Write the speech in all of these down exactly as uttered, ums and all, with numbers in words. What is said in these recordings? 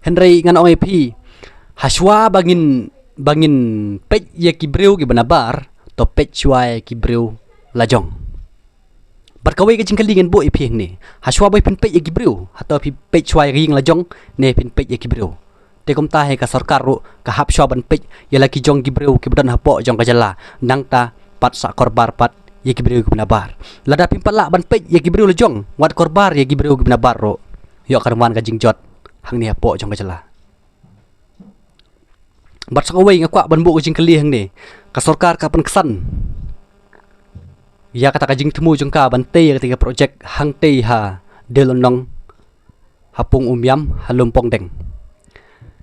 Hynrei ngan ong ïa phi, hashwa ba ngin, ba ngin peit ïa ki briew kiba nabar, to peit shwa ïa ki briew lajong. Bad kawei ka jingkylli ngan buh ïa phi hangne, hashwa ba phin peit ïa ki briew, hato phi peit shwa ïa ka ïing lajong, ne phin peit ïa ki briew? Te kumta hi ka sorkar ruh ka hap shwa ban peit ïa la ki jong ki briew kiba don hapoh jong ka jylla, nangta pat sa korbar pat ïa ki briew kiba nabar. Lada phim pat lah ban peit ïa ki briew lajong, wat korbar ïa ki briew kiba nabar ruh, ïoh kan wan ka jingjot hangne hapoh jong ka jylla. Bad sa kawei nga kwah ban buh ka jingkylli hangne, ka sorkar ka pynksan ïa kata ka jingthmu jong ka ban tei ïa kata ka projek hangtei ha Dei Lynnong, ha Pung Umiam, ha Lumpongdeng.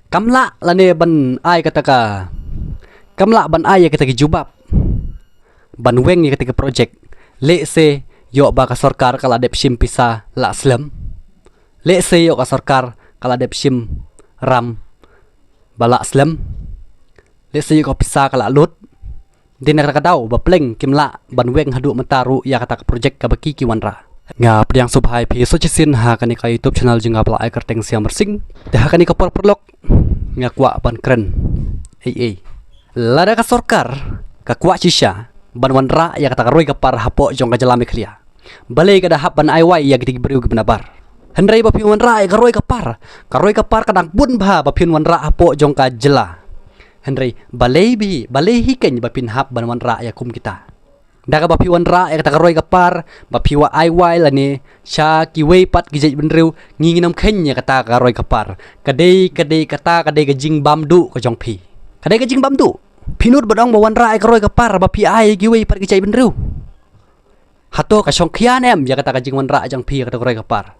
Kam lah lane ban ai kata ka, kam lah ban ai ïa kata ka jubab ban weng ïa kata ka projek. Lehse ïoh ba ka sorkar ka la dep shim pisa la slem. Lehse ïoh ka sorkar ka la dep shim ram ba la slem. Lehse ïoh ka pisa ka la lut. Dei na kata ka daw ba pleng kim lah ban weng haduh mynta ruh ïa kata ka projek kaba ki ki wanrah. Nga pdiang sngewbha ïa phi sa shisien ha kane ka YouTube channel jong nga ba la ai kyrteng Siam Marsing. Te ha kane ka por paralok nga kwah ban kren ei ei. Lada ka sorkar ka kwah shisha ban wanrah ïa kata ka roi ka par hapoh jong ka jylla Meghalaya, balei ka da hap ban ai wai ïa kiti ki briew kiba nabar? Hynrei ba phi wanrah ïa ka roi ka par, ka roi ka par ka dang bun bha ba phin wanrah hapoh jong ka jylla. Hynrei balei bi, balei hi kein ba phin hap ban wanrah ïa kum kita? Da kaba phi wanrah ïa kata ka roi ka par, ba phi wa ai wai lane sha kiwei pat ki jaitbynriew, ngi ngin ym kheiñ ïa kata ka roi ka par. Ka dei, ka dei kata, ka dei ka jingbam duh ka jong phi. Ka dei ka jingbam duh. Phi nud ban ong ba wanrah ïa ka roi ka par ba phi ai ïa kiwei pat ki jaitbynriew? Hato ka shongkhia ne em ïa kata ka jingwanrah jong phi ïa kata ka roi ka par?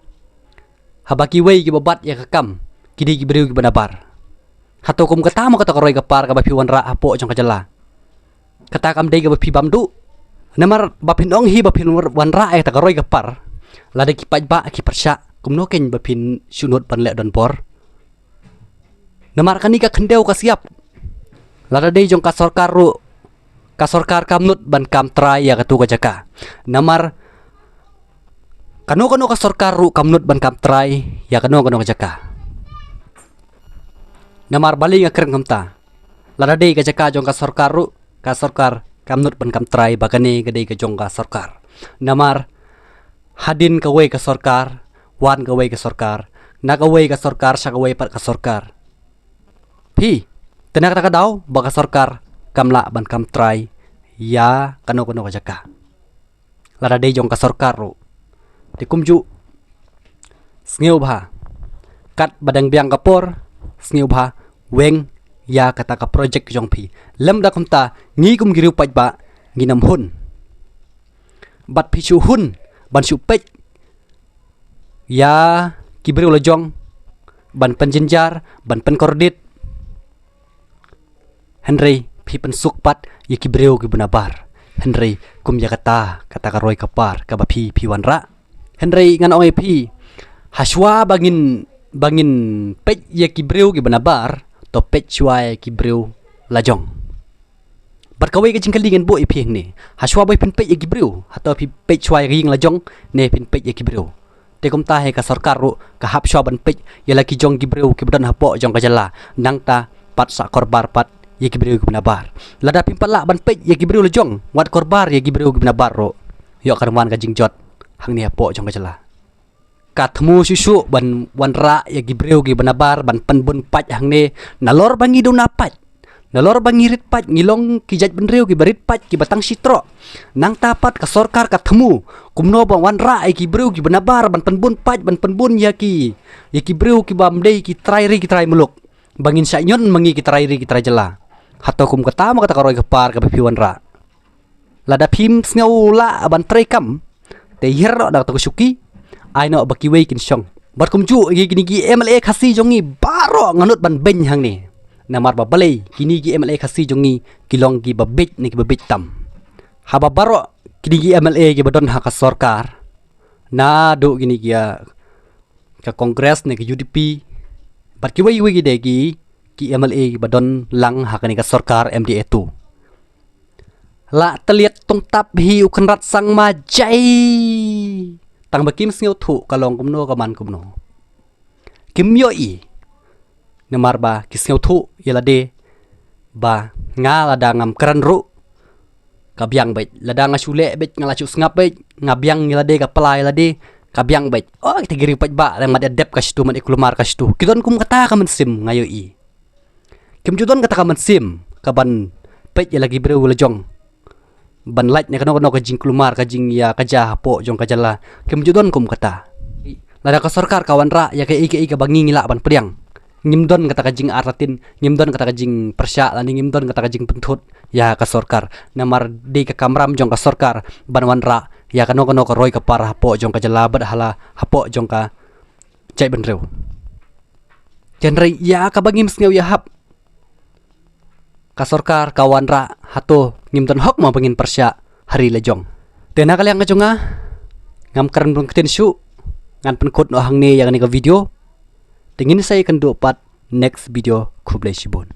Haba kiwei kiba bat ïa ka kam ki dei ki briew kiba nabar. Hato kum kata mo kata ka roi ka par kaba phi wanrah hapoh jong ka jylla? Kata kam dei kaba phi bam duh. Namar ba phin ong hi ba phin wanrah ïa kata ka roi ka par, lada ki paidbah ki pyrshah, kumno kein ba phin shu nud ban leh donbor? Namar kane ka khyndew ka siap. Lada dei jong ka sorkar ruh, ka sorkar kam nud ban kam trai ïa katu ka jaka. Namar kano kano ka sorkar ruh kam nud ban kam trai ïa kano kano ka jaka. Namar balei nga kren kumta? Lada dei ka jaka jong ka sorkar ruh, ka sorkar kam nud ban kam trai ba kane ka dei ka jong ka sorkar. Namar hadien kawei ka sorkar, wan kawei ka sorkar, na kawei ka sorkar sha kawei pat ka sorkar. Phi, te na kata ka daw ba ka sorkar kam lah ban kam trai ïa kano kano ka jaka. Lada dei jong ka sorkar ruh. Te kumjuh, sngewbha, katba dang biang ka por, sngewbha weng ïa kata ka projek jong phi. Lymda kumta ngi kum ki riew paidbah ngin ym hun. Bad phi shu hun ban shu peit ïa ki briew lajong, ban pynjynjar, ban pynkordit. Hynrei phi pynsuk pat ïa ki briew kiba nabar. Hynrei kum ïa kata, kata ka roi ka par kaba phi, phi wanrah. Hynrei ngan ong ïa phi, hashwa ba ngin, ba ngin peit ïa ki briew kiba nabar, to peit shwa ïa ki briew lajong. Bad kawei ka jingkylli ngan buh ïa phi hangne, hashwa ba phin peit ïa ki briew, hato phi peit shwa ïa ka ïing lajong, ne phin peit ïa ki briew? Te kumta hi ka sorkar ruh ka hap shwa ban peit ïa la ki jong ki briew kiba don hapoh jong ka jylla, nangta pat sa korbar pat ïa ki briew kiba nabar. Lada phim pat lah ban peit ïa ki briew lajong, wat korbar ïa ki briew kiba nabar ruh, ïoh kan wan ka jingjot hangne hapoh jong ka jylla. Ka thmu shuh shuh ban wanrah ïa ki briew kiba nabar ban pynbun pait hangne, nalor ba ngi duna pait, nalor ba ngi rit pait, ngi long ki jaitbynriew kiba rit pait, kiba tang shi troh. Nangta pat ka sorkar ka thmu kumno ban wanrah ïa ki briew kiba nabar ban pynbun pait, ban pynbun ïa ki, ïa ki briew kibym dei ki trai ri ki trai muluk, ba ngin shah ñion ma ngi ki trai ri ki trai jylla. Hato kum kata mo kata ka roi ka par kaba phi wanrah? Lada phim sngew lah ban trei kam, te hiar noh da kata ka shuki, ai noh ba kiwei kin shong. Bad kumjuh ïa kine ki M L A Khasi jong ngi baroh nga nud ban beiñ hangne. Namar ba balei, kine ki M L A Khasi jong ngi ki long kiba bieit ne kiba bieit tam. Haba baroh kine ki M L A kiba don ha ka sorkar, naduh kine ki, ah, ka Congress ne ka U D P, bad kiwei kiwei ki de ki, ki M L A kiba don lang ha kane ka sorkar M D A two, la tylliat tungtap hi u Conrad Sangma jai. Tang ba kim sngewthuh ka long kumno ka man kumno. Kim ïohi. Namar ba ki sngewthuh ïa lade ba nga lada ngam kren ruh ka biang beit, lada nga shu leh beit, nga la shu sngap beit, nga biang ïa lade, ka pla ïa lade ka biang beit. Oh, kita ki riew paidbah, leng mat ïa dep ka shitu, mat ïa kulmar ka shitu. Ki don kum kata ka mynsiem, nga ïohi. Kim ju don kata ka mynsiem ka ban peit ïa la ki briew la jong, ban lait na kano kano ka jingkulmar, ka jingïakajia hapoh jong ka jylla. Kim ju don kum kata. Lada ka sorkar ka wanrah ïa kaei kaei kaba ngi ngi lah ban pdiang, ngim don kata ka jingartatien, ngim don kata ka jingpyrshah, lane ngim don kata ka jingpynthut ïa ka sorkar. Namar dei ka kamram jong ka sorkar ban wanrah ïa kano kano ka roi ka par hapoh jong ka jylla bad hala hapoh jong ka jaitbynriew. Hynrei ïa kaba ngim sngew ïahap, ka sorkar ka wanrah, hato ngim don hok mo ba ngin pyrshah ha ri la jong? Te na ka liang ka jong nga, ngam kren bun ktien shuh, ngan pynkut noh hangne ïa kane ka video. Te ngin sa ïakynduh pat next video. Khublei shibun.